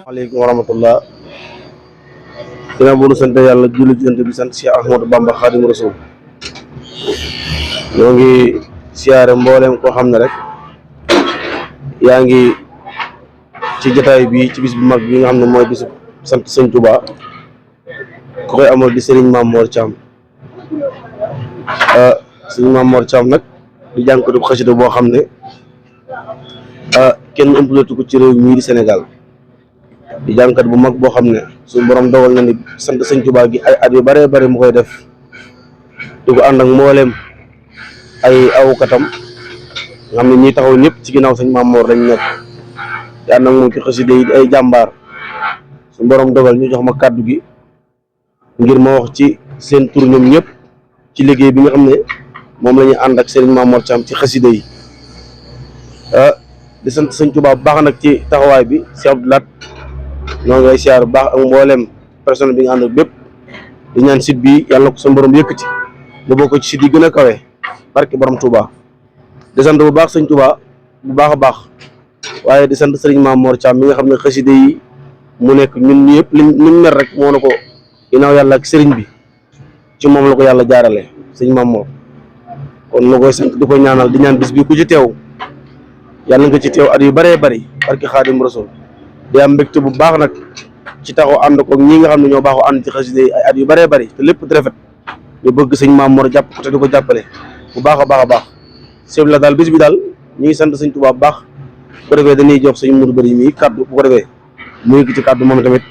aleykum wa rahmatullah. Ginnaaw bu nu sant yàlla julli ci Yonent bi sant Cheikh Ahmadou Bamba Xaadimu Rasuul ñoo ngi siyaare mbooleem koo xam ne rek yaa ngi ci jotaay bi ci bis bu mag bi nga xam ne mooy bisu sant Sëñ Touba ku koy amal di Serigne Mame Mor Thiam. Serigne Mame Mor Thiam nag di jànkatu xasida boo xam ne kenn ëmpalatu ko ci réew mii di Sénégal, di jànkat bu mag boo xam ne suñu borom dogal na ni sant Sëñ Touba gi ay at yu bëree bëri mu koy def di ko ànd ak mbooleem ay awkatam nga xam ne ñi taxaw ñëpp ci ginnaaw Sëñ Mame Mor lañ nekk di ànd ak moom ci xasida yi ay jàmbaar. suñu borom dogal ñu jox ma kàddu gi ngir ma wax ci seen tur ñoom ñëpp ci liggéey bi nga xam ne moom la ñuy ànd ak Serigne Mame Mor Thiam ci xasida yi. di sant Sëñ Touba bu baax nag ci taxawaay bi si Abdoulaat ñoo ngay siyaar bu baax ak mboolem personnel bi nga ànd ak bépp di ñaan site bi yàlla na ko suñu borom yëkkati mu bokk ci site yi gën a kawe barke borom Touba. di sant bu baax Sëñ Touba bu baax a baax waaye di sant Serigne Mame Mor Thiam mi nga xam ne xasida yi mu nekk ñun ñëpp liñ mer rek moo na ko ginnaaw yàlla ak Serigne bi ci moom la ko yàlla jaarale Sëñ Mame Mor kon la koy sant di ko ñaanal di ñaan bis bi ku ci teew yàlla nga ci teew at yu bëree bëri barke Xaadim Rasul. di am mbégte bu baax nag ci taxaw ànd ko ñi nga xam ne ñoo baaxoo ànd ci xasida yi ay at yu bëree bëri te lépp di rafet ñu bëgg Sëñ Mame Mor jàpp ko te di ko jàppale bu baax a baax a baax. sëñ la daal bis bi daal ñu ngi sant Sëñ Touba bu baax bu ko defee dañuy jox Sëñ Mourou Bari mi kaddu bu ko defee mu ngi ci kaddu moom tamit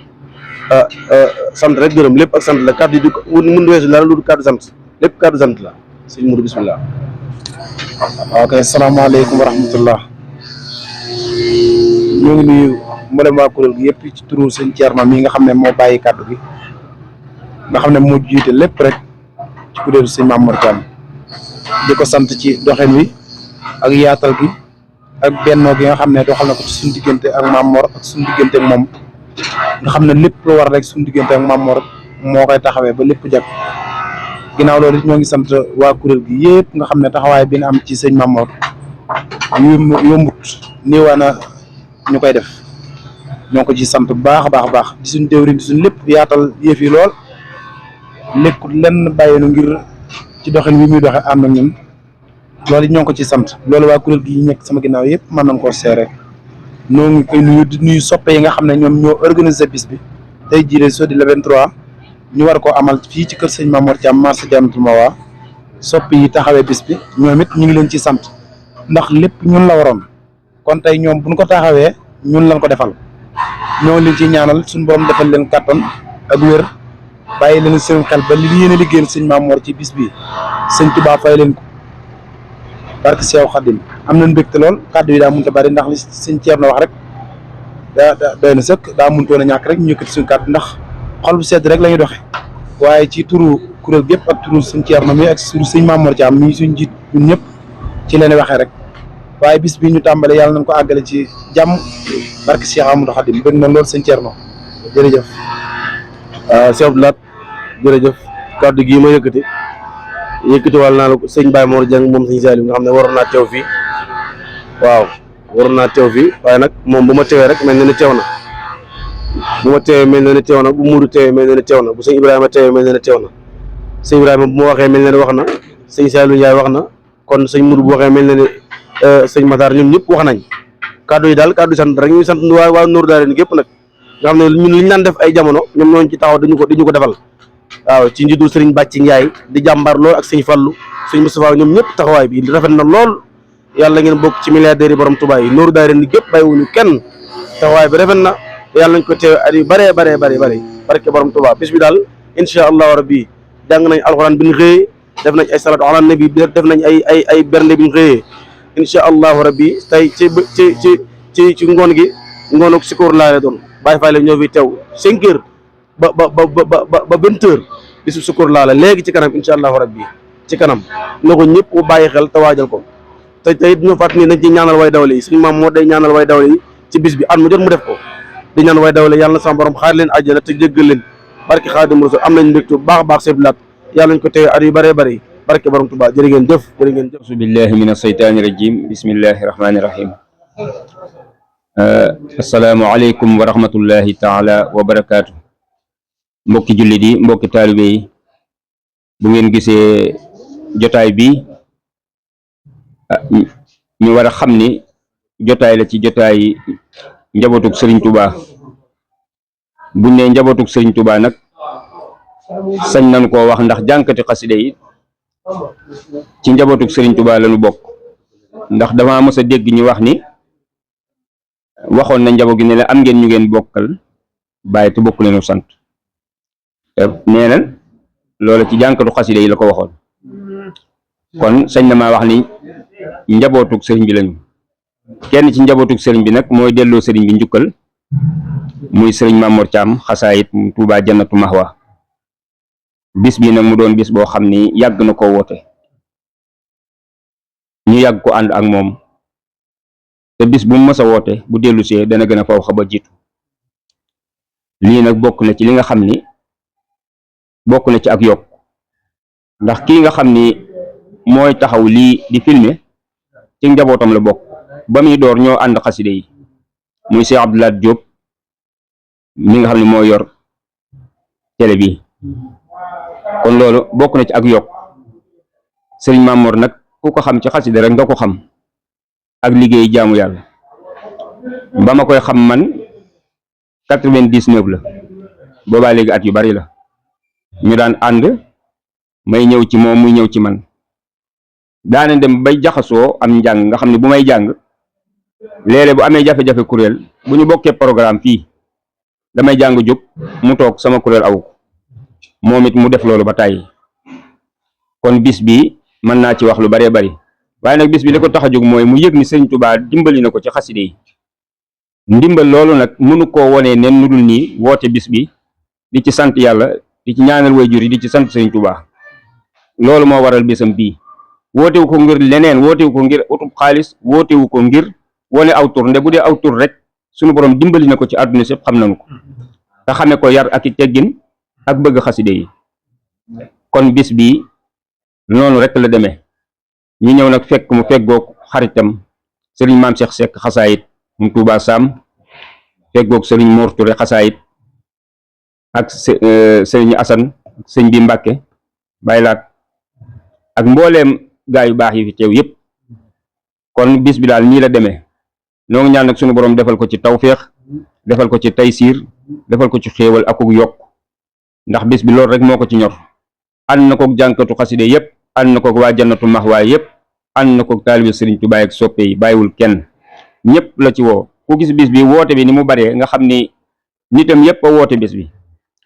sant rek gërëm lépp ak sant la kaddu yi du mun weesu dara lu kaddu sant lépp kaddu sant la Sëñ Mourou bismillah. ok asalaamaaleykum wa rahmatullah. ñoo ngi nuyu mboolem waa kuréel gi yëpp ci turu Sëñ Thierno mi nga xam ne moo bàyyi kàddu gi nga xam ne moo jiite lépp rek ci kuréelu Sëñ Mame Mor Thiam di ko sant ci doxin wi ak yaatal gi ak bennoo gi nga xam ne doxal na ko ci suñu diggante ak Mame Mor ak suñu diggante ak moom nga xam ne lépp lu war rek suñu diggante ak Mame Mor moo koy taxawee ba lépp jag. ginnaaw loolu ñoo ngi sant waa kuréel gi yëpp nga xam ne taxawaay bi nga am ci Sëñ Mame Mor yombut niiwaa na ñu koy def ñoo ko ci sant bu baax a baax a baax di suñ déwrin di suñ lépp yaatal yëf yi lool nekkul lenn bàyyeenu ngir ci doxin wi muy doxe ànd ak ñun loolu ñoo ngi ko ci sant loolu waa kuréel gi nekk sama ginnaaw yëpp mën nañ koo seere ñoo ngi koy nuyu di nuyu soppe yi nga xam ne ñoom ñoo organiser bis bi tey jii sodi le 23 ñu war koo amal fii ci kër Sëñ Mame Mor Thiam marché Jannatul Mahwa soppe yi taxawee bis bi ñoom it ñu ngi leen ci sant ndax lépp ñun la waroon kon tey ñoom buñ ko taxawee ñun lañ ko defal ñoo leen ci ñaanal suñu borom defal leen kàttan ak wér bàyyi leen seen xel ba li yéen a liggéeyal Sëñ Mame Mor ci bis bi Sëñ Touba fay leen ko barke Seex Xaadim am nañ mbégte lool kàddu yi daa mënut a bari ndax li Sëñ Thierno wax rek daa doy na sëkk daa mënutoon a ñàkk rek ñu yëkkati suñu kàddu ndax xol bu sedd rek la ñuy doxe waaye ci turu kuréel gépp ak turu Sëñ Thierno mi ak turu Sëñ Mame Mor Thiam mi suñ jiit ñun ñëpp ci leen waxee rek waaye bis bi ñu tàmbale yàlla nañ ko àggale ci jàmm barke Cheikh Amadou Khadim bëgg na lool Sëñ Thierno jërëjëf. Cheikh Abdoulaat jërëjëf kaddu gii ma yëkkati wàll naa la ko sëñ Baye Mor Dieng moom Sëñ Saliou nga xam ne waroon naa teew fii waaw waroon naa teew fii waaye nag moom bu ma teewee rek mel na ni teew na bu ma teewee mel na ni teew na bu Mourou teewee mel na ni teew na bu sëñ Ibrahima teewee mel na ni teew na sëñ Ibrahima bu ma waxee mel na ni wax na sëñ Saliou Ndiaye wax na kon sëñ Mourou bu waxee mel na ni sëñ Matar ñoom ñëpp wax nañ kaddu yi daal kaddu sant rek ñu sant waa Nour Daara ni gépp nag nga xam ne ñun li ñu daan def ay jamono ñoom ñooñu ci taxaw dañu ko defal waaw ci njiitu Serigne Bàcci Ndiaye di jàmbaar lool ak sëñ Fallou sëñ Moustapha ñoom ñëpp taxawaay bi rafet na lool yàlla ngeen bokk ci milliardaires yi borom Touba yi Nour Daara ni gépp bàyyiwuñu kenn taxawaay bi rafet na yàlla nañ ko teew at yu bëree barke borom Touba bis bi daal incha allahu rabbi jàng nañ alxuraan bi ñu xëyee def nañ ay salatu ala nabi def nañ ay bernde bi ñu xëyee incha allahu rabbi tey ci ngoon gi ngoonu sikoor laa doon bàyyi fay la ñoo fi teew 5 heures ba 20 heures bisu sikoor laa la léegi ci kanam incha allahu rabbi ci kanam na ko ñëpp mu bàyyi xel te waajal ko te it ñu fàttali ni nañ ci ñaanal way dawle yi Sëñ Mame Mor day ñaanal way dawle yi ci bis bi at mu jot mu def ko di ñaan way dawle yàlla na sama borom xaar leen àjjana te jéggal leen barke Xaadimu Rasuul am nañ mbégte bu baax a baax seblaat yàlla nañ ko teew at yu bëree bëri barke borom Tuubaa jërë ngeen jëf jërë ngeen jëf. auzu billahi min asheytaani rajim bismillahi rahmaani rahim. Assalaamu aleykum wa rahmatullahi taala wa barakaatu. Mbokki jullit yi mbokki taalibe yi bu ngeen gisee jotaay bi ñu war a xam ni jotaay la ci jotaay njabootug Sëriñ Tuubaa. buñ ne njabootug Sëriñ Tuubaa nag sañ nañ koo wax ndax jànkati xaside yi ci njabootug Sëriñ Tuubaa lañu bokk. ndax dama mës a dégg ñu wax ni waxoon na njaboot gi ne la am ngeen ñu ngeen bokkal bàyyi te bokk leenu sant nee na loola ci jànkatu xaside yi la ko waxoon. kon sañ na maa wax ni njabootug sëriñ bi lañu. kenn ci njabootug sëriñ bi nag mooy delloo sëriñ bi njukkal muy sëriñ Mamor Thiam xasaayit Tuubaa Jannatu Mahwa. bis bi nag mu doon bis boo xam ni yàgg na koo woote ñu yàgg ko ànd ak moom te bis bu mu mës a woote bu dellu see dana gën a faw xaba jiitu. lii nag bokk na ci li nga xam ni bokk na ci ak yokk ndax kii nga xam ni mooy taxaw lii di filmer ci njabootam la bokk. ba muy door ñoo ànd xaside yi muy Cheikh Abdoulaye Diop mi nga xam ne moo yor télé bi. kon loolu bokk na ci ak yokk. sëriñ Mamor nag ku ko xam ci xaside rek nga ko xam ak liggéey jaamu yàlla. ba ma koy xam man 99 la boobaa léegi at yu bari la ñu daan ànd may ñëw ci moom muy ñëw ci man. daana dem bay jaxasoo am njàng nga xam ne bu may jàng léeg-léeg bu amee jafe-jafe kuréel bu ñu bokkee programme fii damay jàng jóg mu toog sama kuréel aw ko moom it mu def loolu ba tàyyi. kon bis bi mën naa ci wax lu baree bari waaye nag bis bi li ko tax a jóg mooy mu yëg ni Sëriñ Tuubaa dimbali na ko ci xaside yi. ndimbal loolu nag mënu koo wonee nen nu dul nii woote bis bi di ci sant yàlla di ci ñaanal waajur yi di ci sant Sëriñ Tuubaa. loolu moo waral bisam bii. wootewu ko ngir leneen wootewu ko ngir utub xaalis wootewu ko ngir wone aw tur nde bu dee aw tur rek sunu borom dimbali na ko ci àdduna sépp xam nañu ko te xame ko yar ak i teggin ak bëgg xaside yi. kon bis bi noonu rek la demee. ñu ñëw nag fekk mu feggoog xaritam sëriñ Maam Cheikh Seck xasaayit mu Tuubaa Sam feggoog sëriñ Mor Touré xasaayit ak sëriñ Asan sëñ bi Mbàkke baylaat ak mbooleem gaa yu baax yi fi teew yépp. kon bis bi daal nii la demee. noo ngi ñaan nag sunu borom defal ko ci tawféex defal ko ci taysiir defal ko ci xéewal akuk yokk ndax bis bi loolu rek moo ko ci ñor. ànd na kook jànkatu xaside yépp ànd na kook waa Jannatu Mahwa yépp ànd na kook taalibe Sëriñ Tuubaa ak soppe yi bàyyiwul kenn ñépp la ci woo. ku gis bis bi woote bi ni mu baree nga xam ni nitam yépp a woote bis bi.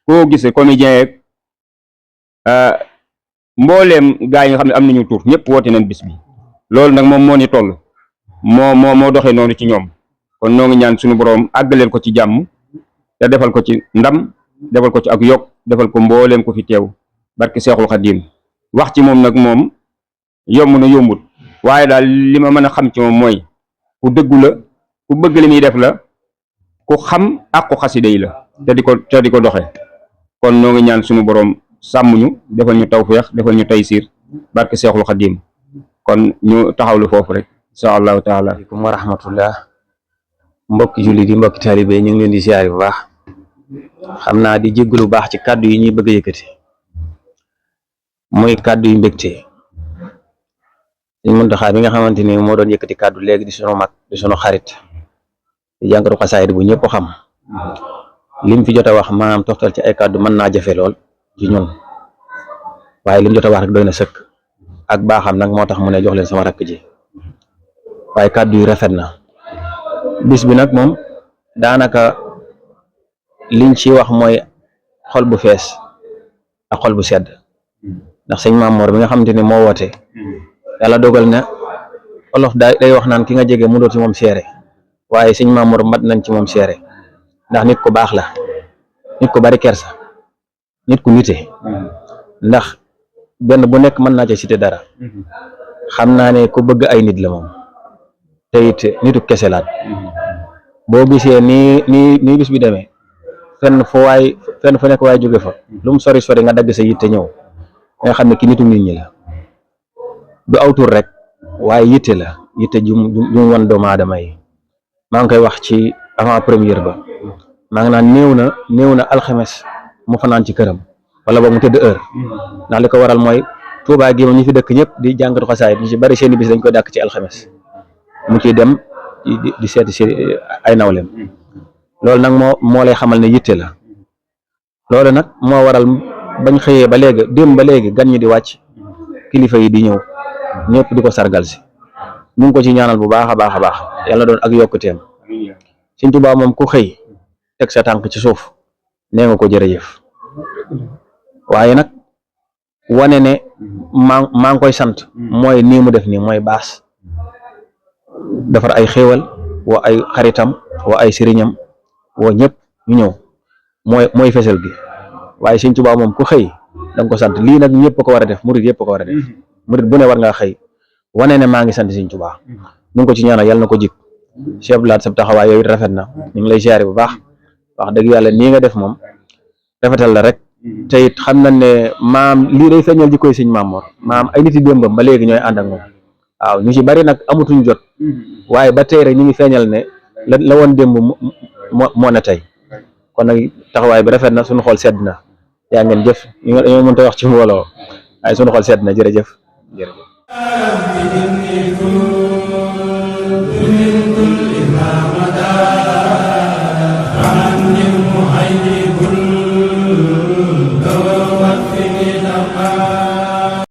koo gise comédien yeeg mbooleem gaa yi nga xam ne am nañu tur ñëpp woote nañ bis bi. loolu nag moom moo ni toll moo doxee noonu ci ñoom. kon noo ngi ñaan suñu boroom àggaleel ko ci jàmm te defal ko ci ndam defal ko ci ak yokk defal ko mbooleem ko fi teew barke Seexul Xadiim. wax ci moom nag moom yomb na yombut waaye daal li ma mën a xam ci moom mooy ku dëggu la ku bëgg li muy def la ku xam ak ku xaside yi la te di ko doxe. kon noo ngi ñaan suñu boroom sàmm ñu defal ñu tawféex defal ñu taysiir barke Seexul Xadiim. kon ñu taxawlu foofu rek insha allahu taala. aleykum wa rahmatullah. mbokki jullit yi mbokki taalibe yi ñu ngi leen di siyaare bu baax. xam naa di jéggalu lu baax ci kàddu yi ñuy bëgg a yëkkati muy kàddu yu mbégte. Sëñ Muntaxa bi nga xamante ni moo doon yëkkati kàddu léegi di sunu mag di sunu xarit di jànkatu xasaayid bu ñëpp xam lim fi jot a wax maanaam toftal ci ay kàddu mën naa jafe lool ci ñun waaye lim jot a wax rek doy na sëkk. ak baaxam nag moo tax mu ne jox leen sama rakk ji waaye kàddu yu rafet na. bis bi nag moom daanaka liñ ci wax mooy xol bu fees ak xol bu sedd ndax sëñ Mamor bi nga xamante ni moo woote yàlla dogal na olof day wax naan ki nga jege mu doon ci moom seere waaye sëñ Mamor mat nañ ci moom seere ndax nit ku baax la nit ku bari kersa nit ku nite ndax benn bu nekk mën naa ci cité dara xam naa ne ku bëgg ay nit la moom te it nitu kese laat boo gisee nii bis bi demee fenn fu nekk waay jóge fa lu mu sori nga dagg sa yitte ñëw nga xam ne ki nitu nit ñi la du aw tur rek waaye yitte la yitte ju mu wan doomu aadama yi. maa ngi koy wax ci avant première ba maa ngi naan néew na alxames mu fanaan ci këram wala boog mu tëdd heure ndax li ko waral mooy Tuubaa gi moom ñi fi dëkk ñëpp di jàngatu xasaayid ñu ci bari seeni bis dañ koy dàkk ci alxames mu ciy dem di seeti si ay nawleem loolu nag moo lay xamal ne yitte la loolu nag moo waral bañ xëyee ba léegi démb ba léegi gan ñi di wàcc kilifa yi di ñëw ñëpp di ko sargal si ñu ngi ko ci ñaanal bu baax a baax yàlla doon ak yokkuteem Sëñ Tuubaa moom ku xëy teg sa tànk ci suuf nee nga ko jërëjëf waaye nag wane ne maa ngi koy sant mooy nii mu def nii mooy baas defar ay xéewal woo ay xaritam woo ay sëriñam woo ñëpp ñu ñëw mooy fesal gi waaye Sëñ Tuubaa moom ku xëy da nga ko sant lii nag ñëpp ko war a def murit yëpp ko war a def murit bu ne war ngaa xëy wane ne maa ngi sant Sëñ Tuubaa ñu ngi ko ci ñaanal yàlla na ko jik Cheikh Abdou Lahad sab taxawaay yow it rafet na ñu ngi lay siyaare bu baax wax dëgg yàlla nii nga def moom rafetal la rek te it xam nañ ne maam lii day feeñal jikkoy Sëñ Mamoor maam ay nit yi démbam ba léegi ñooy ànd ak moom waaw ñu ci bari nag amatuñ jot waaye ba tey rek ñu ngi feeñal ne la woon démb moo ne tey kon nag taxawaay bi rafet na suñu xool sedd na yaa ngeen jëf dañoo mënta wax ci mbooloo waaye suñu xool sedd na jërëjëf